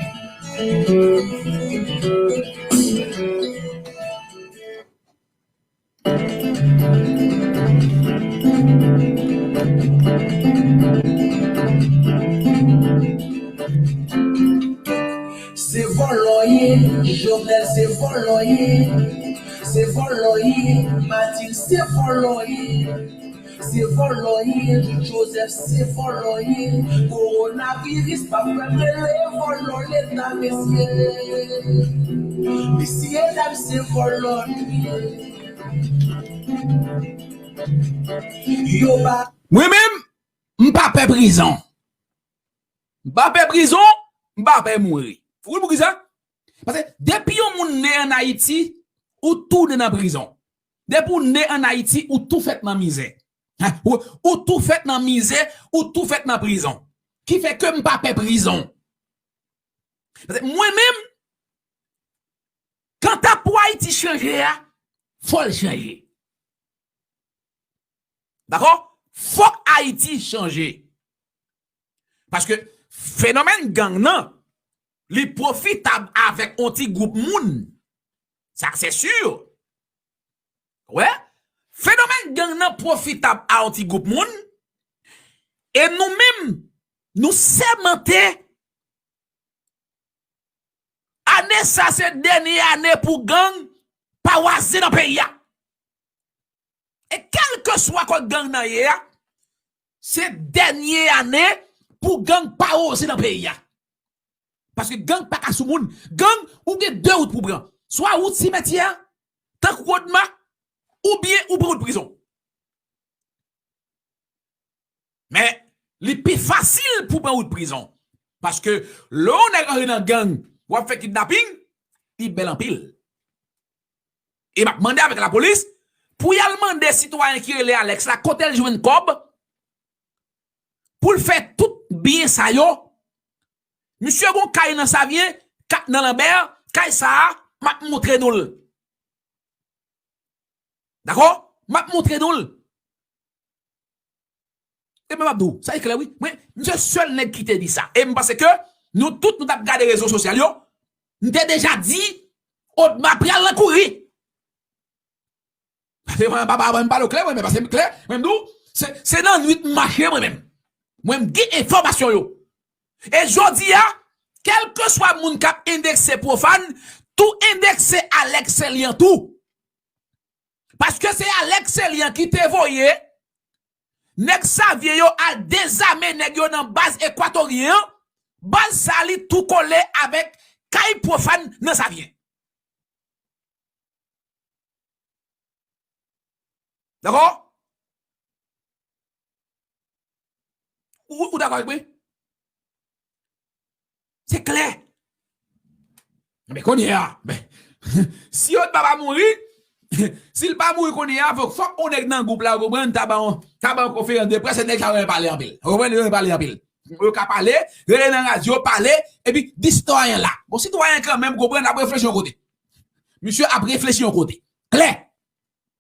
Se vòlò ye, Jovenel se vòlò ye, se vòlò ye, Martine se vòlò ye, se vòlò ye, Joseph se vòlò ye, kowonaviris pa fè m rele vòlò leta mesye, mesye dam se vòlò ye. Yo pa. Mwen menm, m pa pè prizon. M pa pè prizon, m pa pè mouri. Ou konn poukisa? Paske depi yon moun ne ann Ayiti, ou tou ne nan prizon. Depi w ne ann Ayiti, ou tou fèt nan mizè. Hen, ou, ou tou fèt nan mizè, ou tou fèt nan prizon. Ki fè ke m pa pè prizon. Paske mwen menm, kanta pou Ayiti chanje a, fò l chanje. Dakò? Fòk Ayiti chanje. Paske fenomèn gang nan, li pwofitab avèk yon ti gwoup moun. Sa se si. Wè, fenomèn gang nan pwofitab a yon ti gwoup moun. E nou menm, nou sèmante, ane sa se dènye ane pou gang pa waze nan peyi a. E kèlkeswa kot gang nan ye a, se dènye ane pou gang pa woze nan peyi a. Paske gang pa ka sou moun. Gang, ou gen de wout pou pran. Swa wout simetyè a, tankou Odma, oubyen ou pran wout prizon. Men, li pi fasil pou pran wout prizon. Paske lè yon nèg antre nan gang, w ap fè kidnaping, li bèl anpil. E m ap mande avèk lapolis pou y al mande sitwayen ki rele Alex la kote l jwenn kòb pou l fè tout byen sa yo. Misye gon kay nan Savyen, kat nan Lanbè, kay sa a, m ap montre nou l. Dakò? M ap montre nou l. E men m ap di w, sa e klè wi. Mwen, m se sèl nèg ki te di sa. E m panse ke nou tout nou t ap gade rezo sosyal yo, m te deja di Odma pral nan kouri. Pase mwen pa, pa, mwen pale w klè, mwen menm, pase m klè, mwen m di w, se, se nan nwit m mache mwen menm. Mwen m gen enfòmasyon yo. E jodi a, kèlkeswa moun k ap endekse Pwofàn, tou endekse Alex Celian tou. Paske se Alex Celian ki te voye nèg Savyen yo al dezame nèg yo nan baz Ekwatoryen an, baz sa li tou kole avèk kay Pwofàn nan Savyen. Dakò? Ou, ou dakò avèk mwen? Se klè. Men kounye a, men, si Odma pa mouri, si l pa mouri kounye a, fòk, fòk yon nèg nan gwoup la, ou konprann, ta ba yon, ta ba yon konferans de près, se nèg sa yo renmen pale anpil. Ou konprann, yo renmen pale anpil. Yo ka pale, rele nan radyo, pale, epi di sitwayen la. Bon, sitwayen kanmenm, konprann, ap reflechi yon kote. Misye ap reflechi yon kote. Klè.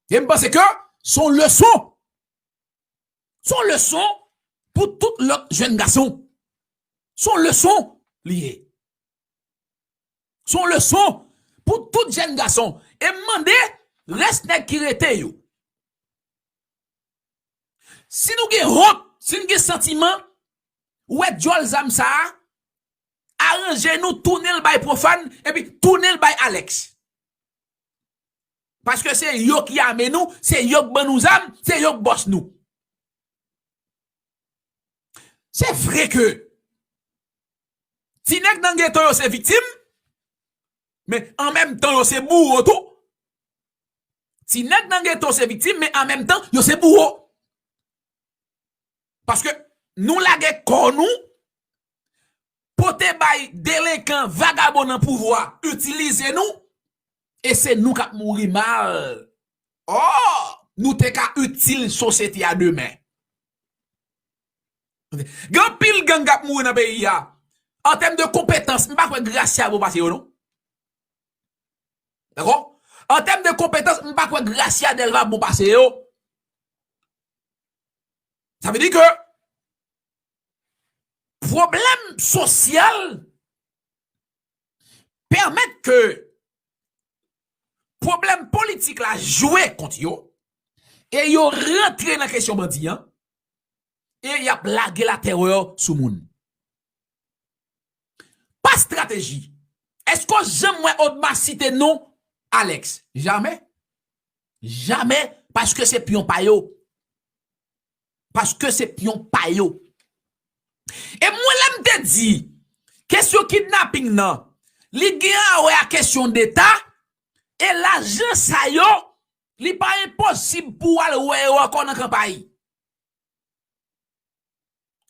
E m panse ke se yon leson. Se yon leson pou tout lòt jèn gason. Se yon leson li ye. Se yon leson pou tout jèn gason. E m mande rès nèg ki rete yo. Si nou gen wont, si n gen santiman, ou wè dyòl zam sa a, aranje nou, tounen l bay Pwofàn, epi tounen l bay Alex. Paske se yo ki ame nou, se yo k ban nou zam, se yo k bòs nou. Se vre ke ti nèg nan geto yo se viktim, men an menm tan yo se bouwo tou. Ti nèg nan geto se viktim, men an menm tan yo se bouwo. Paske nou lage kò nou, pote bay delenkan, vagabon nan pouvwa itilize nou, e se nou k ap mouri mal. Ò, nou te ka itil sosyete a demen. Gen anpil gang k ap mouri nan peyi a. An tèm de konpetans, m pa kwè Gracia bon pase yo, non. Dakò? An tèm de konpetans, m pa kwè Gracia Delva bon pase yo. Sa vle di ke pwoblèm sosyal pèmèt ke pwoblèm politik la jwe kont yo, e yo rantre nan kesyon bandi an, e y ap lage latèrè sou moun. Pa estrateji. Èske w janm wè Odma site non Alex? Jamè. Jamè, paske se pyon pa yo. Paske se pyon pa yo. E mwen, lè m te di, kesyon kidnaping nan, li gen a wè a kesyon deta, e lajan sa yo, li pa enposib pou w al wè yo ankò nan kanpay.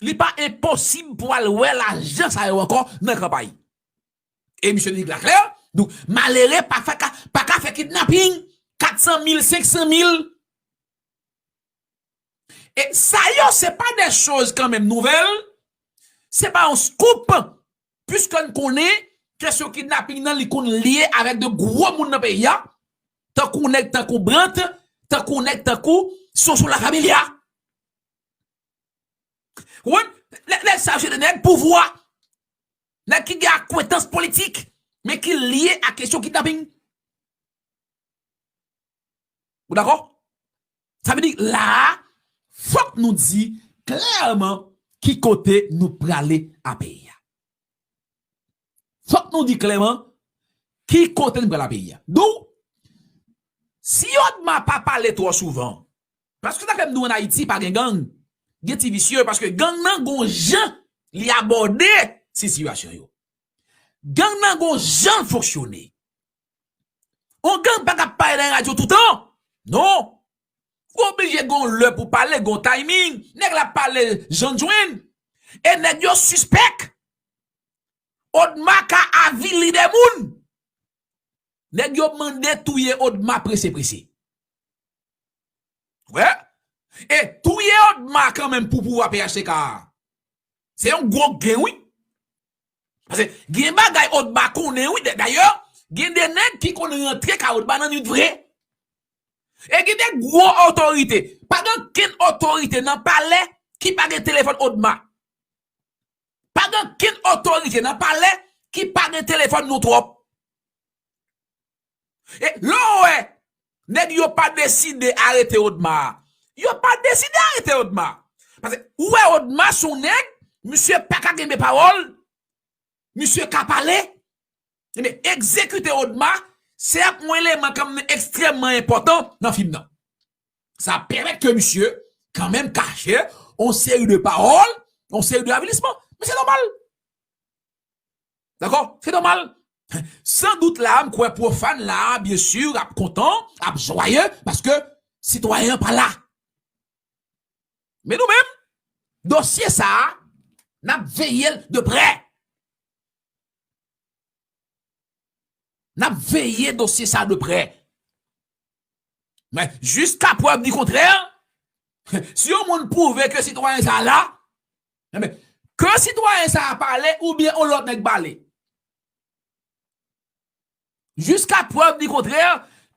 Li pa enposib pou w al wè lajan sa yo ankò nan kanpay. E misye di l klè, donk, malere pa fè ka, pa ka fè kidnaping, kat san mil, senk san mil. E sa yo, se pa de choz kanmenm nouvèl, se pa yon scoop, piske n konnen kesyon kidnaping nan, li konn lye avèk de gwo moun nan peyi a, tankou nèg tankou Brandt, tankou nèg tankou Soso Lafamilia. Ou konprann? Nèg, nèg sa yo se de nèg pouvwa. Nèg ki gen akwentans politik, men ki lye ak kesyon kidnaping. Ou dakò? Sa vle di, la a, fòk nou di klèman ki kote nou prale a peyi a. Fòk nou di klèman ki kote nou prale a peyi a. Donk, si Odma pa pale twò souvan, paske sa fè m di w ann Ayiti pa gen gang, gen ti visye, paske gang nan gon jan li abòde sitiyasyon yo. Gang nan gon jan l fonksyone. On gang pa ka pale nan radyo toutan. Non. Ou oblije gon lè pou pale, gon timing. Nèg la pale jan l jwenn. E nèg yo sispèk. Odma ka avili de moun. Nèg yo mande touye Odma prese prese. Wè? E touye Odma kanmenm pou pouvwa P H T K a. Se yon gwo gen, wi. Paske gen bagay Odma konnen, wi. Dayè, gen de nèg ki konn rantre kay Odma nan nwit vre. E gen de gwo otorite. Pa gen okenn otorite nan palè ki pa gen telefòn Odma. Pa gen okenn otorite nan palè ki pa gen telefòn nou twòp. E lè w wè nèg yo pa deside arete Odma, yo pa deside arete Odma. Paske ou wè Odma se yon nèg, misye pa ka kenbe pawòl, misye ka pale. Ebyen, egzekite Odma, se yon eleman kanmenm ekstrèmman enpòtan nan fim nan. Sa pèmèt ke misye kanmenm kache yon seri de pawòl, yon seri de avilisman. Men se nòmal. Dakò? Se nòmal. San dout la, m kwè pwofàn la, byen si, ap kontan, ap jwaye, paske sitwayen an pa la. Men nou menm, dosye sa a, n ap veye l de prè. N ap veye dosye sa a de prè. Men, jiska prèv di kontrè, si yon moun pwouve ke sitwayen sa a la, enben, ke sitwayen sa a pale oubyen yon lòt nèg pale. Jiska prèv di kontrè,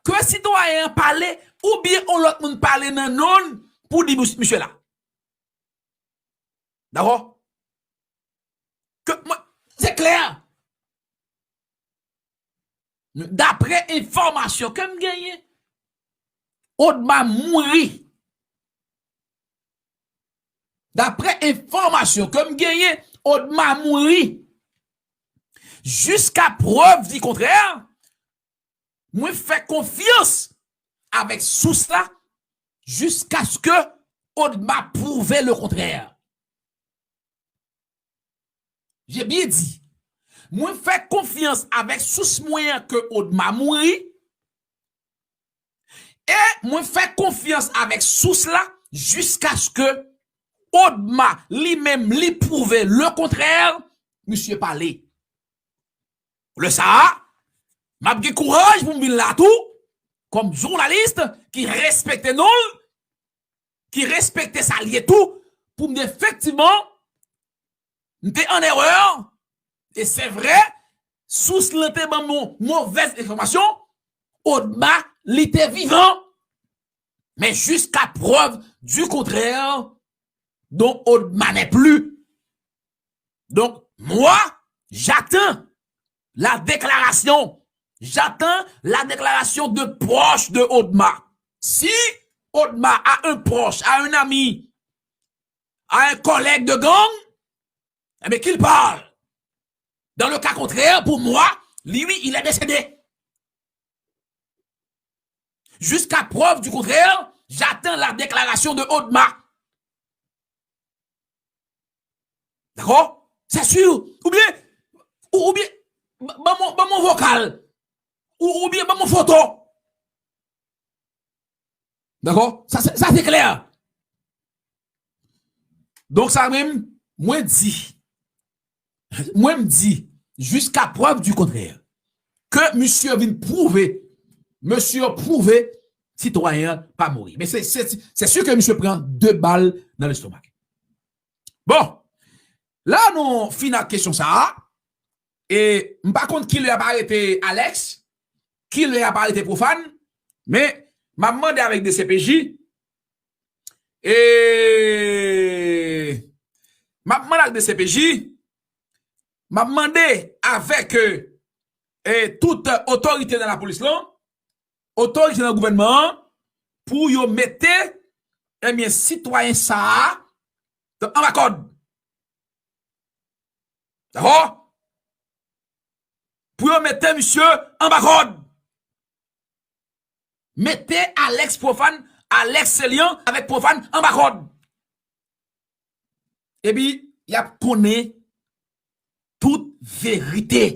ke sitwayen an pale oubyen yon lòt moun pale nan non l pou di mis-, misye la. Dakò? Ke mwen, se klè. Daprè enfòmasyon ke m genyen, Odma mouri. Daprè enfòmasyon ke m genyen, Odma mouri. Jiska prèv di kontrè, mwen fè konfyans avèk sous la jiskaske Odma pwouve le kontrè. J'ai bien dit, mwen fè konfyans avèk sous mwen an ke Odma mouri. E mwen fè konfyans avèk sous la jiskaske Odma li menm li pwouve le kontrè, misye pale. Lè sa a, m ap gen kouraj pou m vin la tou, kòm jounalis ki respekte non l, ki respekte sa l ye tou, pou m di efektivman, m te an erè, e se vre, sous lan te ban m yon movèz enfòmasyon, Odma, li te vivan, men jiska prèv di kontrè, Don Odma n'est plus. Donc, moi, j'attends la déclaration. J'attends la déclaration de proches de Odma. Si Odma a un proche, a un ami, a un collègue de gang, eh bien, qu'il parle. Dans le cas contraire, pour moi, lui, il est décédé. Jusqu'à preuve du contraire, j'attends la déclaration de Odma. Dakò? C'est sûr. Oubyen, ou, oubyen, ba, ban m, ban m yon vokal. Ou, oubyen, ban m yon foto. Dakò? Sa, se, sa se klè. Donk, sa menm, mwen di, mwen m di, jusqu'à preuve du contraire, ke misye vin pwouve, misye pwouve sitwayen an pa mouri. Men se, se, se si ke misye pran de bal nan lestomak. Bon, la nou fin ak kesyon sa a. E m pa konn kilè y ap arete Alex, kilè y ap arete Pwofàn, men m ap mande avèk D C P J, e m ap mande ak D C P J, m ap mande avèk, e, tout otorite nan lapolis lan, otorite nan gouvènman an, pou yo mete, ebyen, sitwayen sa a anba kòd. Dakò? Pou yo mete misye anba kòd. Mete Alex Pwofàn, Alex Célian avèk Pwofàn anba kòd. Epi, y ap konnen tout verite.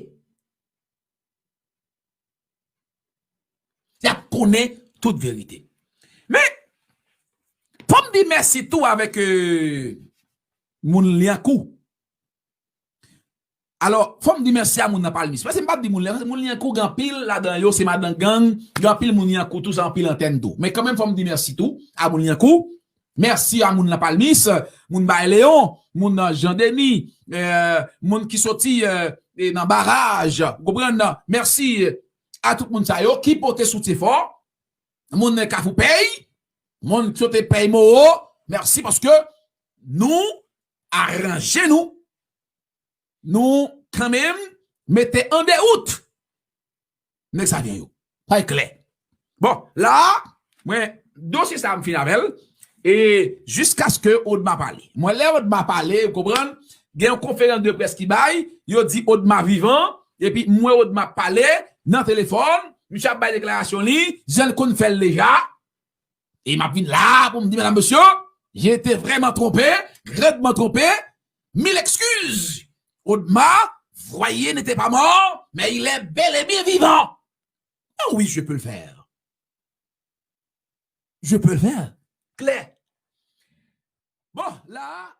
Y ap konnen tout verite. Men, fò m di mèsi tou avèk, e, moun Lyankou. Alò, fò m di mèsi a moun nan Palmis. Paske m p ap di moun Lyankou, moun Lyankou gen anpil ladan yo, se madan gang, gen anpil moun Lyankou tou, se anpil antèn tou. Men kanmenm, fò m di mèsi tou a moun Lyankou. Mèsi a moun nan Palmis, moun Bay Leyon, moun nan Jan Deni, e, moun ki soti, e, e, nan Baraj, ou konprann? Mèsi a tout moun sa yo ki pote soutyen fò, moun nan Kafou Pèy, moun ki soti Pèy Mowo, mèsi paske nou aranje nou, nou kanmenm mete an dewout nèg Savyen yo. Sa e klè. Bon, la a, mwen, dosye sa a m fin avè l, e jiskaske Odma pale. Mwen, lè Odma pale, ou konprann, gen yon konferans de près ki bay, yo di Odma vivan, epi m wè Odma pale nan telefòn, misye ap bay deklarasyon li, jan l konn fè l deja. E m ap vin la pou m di, medam, mesye, j'ai été vraiment trompé, grandement trompé, mille excuses. Odma, voyez, n'était pas mort, mais il est bel et bien vivant. Oh oui, je peux le faire. Je peux le faire. Klè. Bon, la,